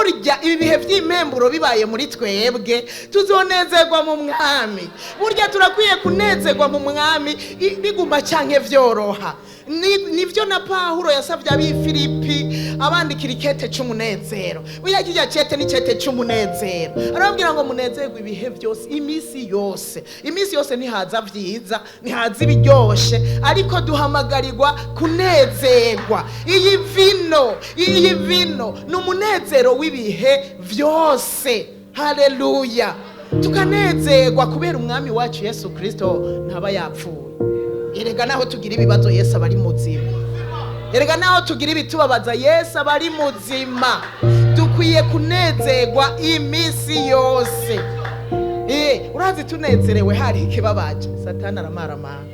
Burya ibi bihe by'impemburo bibaye muri twebwe, tuzonezerwa mu Mwami. Burya turakwiye kunezerwa mu Mwami, biguma canke vyoroha. Nivyo na Pawulo yasavye ab'i Filipi, abandikira ikete c'umunezero. Burya kirya cete ni cete c'umunezero. Arababwira ngo munezerwe ibihe vyose, iminsi yose. Iminsi yose ntihaza vyiza, ntihaza ibiryoshe, ariko duhamagarirwa kunezerwa. Iyi vino ni umunezero w'ibihe vyose. Haleluya! Tukanezerwa kubera Umwami wacu Yesu Kristo ntaba yapfuye. Erega naho tugira ibibazo, Yesu aba ari muzima. Erega naho tugira ibitubabaza, Yesu aba ari muzima. Dukwiye kunezerwa iminsi yose. Urazi, tunezerewe hari ikibabaje, Satani aramaramara,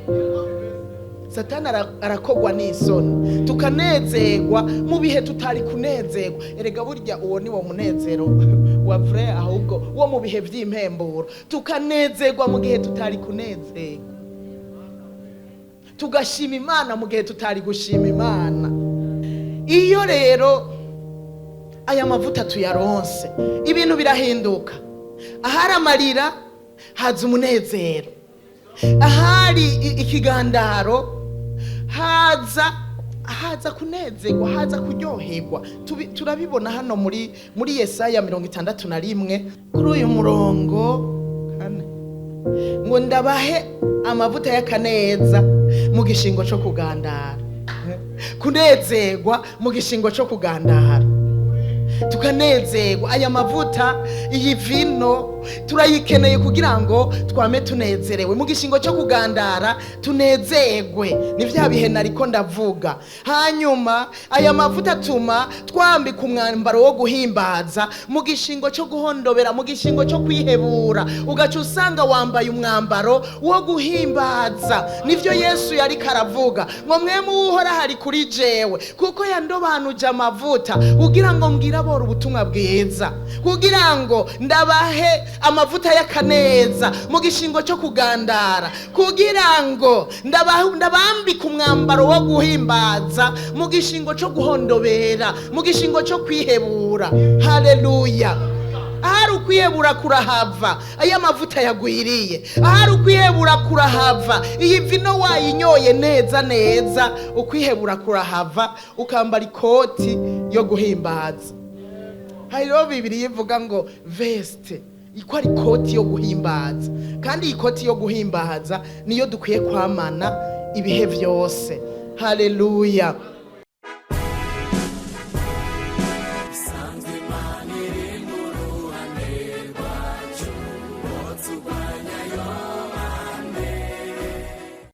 Satani arakogwa n'isoni. Tukanezerwa mu bihe tutari kunezerwa. Erega burya uwo ni wo munezero wa vrai, ahubwo wo mu bihe vy'impemburo. Tukanezerwa mu gihe tutari kunezerwa, tugashima Imana mu gihe tutari gushima Imana. Iyo rero aya mavuta tuyaronse, ibintu birahinduka. Ahari amarira haza umunezero, ahari ikigandaro haza kunezerwa, haza kuryoherwa. Turabibona hano muri Yesaya 61, kuri uyu murongo 4, ngo ndabahe amavuta y'akaneza mu gishingo cyo kugandara, kunezerwa mu gishingo cyo kugandara, tukanezerwa. Aya mavuta, iyi vino turayikeneye kugira ngo twame tunezerewe mu gishingo cyo kugandara, tunezerwe. Ni vya bihe nariko ndavuga. Hanyuma aya mavuta atuma twambika umwambaro wo guhimbaza mu gishingo cyo guhondobera, mu gishingo cyo kwihebura, ugaca usanga wambaye umwambaro wo guhimbaza. Nivyo Yesu yariko aravuga ngo mwemu uhora hari kuri jewe, kuko yandobanuje amavuta kugira ngo mbwire abora ubutumwa bwiza, kugira ngo ndabahe amavuta y'akaneza mu gishingo cyo kugandara, kugira ngo ndabambike umwambaro wo guhimbaza mu gishingo cyo guhondobera, mu gishingo cyo kwihebura. Haleluya! Ahari ukwihebura kurahava ayo amavuta yagwiriye. Ahari ukwihebura kurahava iyi vino wayinyoye neza neza. Ukwihebura kurahava, ukambara ikoti yo guhimbaza. Hariho Bibiri ivuga ngo veste, ko ari ikoti yo guhimbaza, kandi iyi koti yo guhimbaza niyo dukwiye kwamana ibihe byose. Haleluya!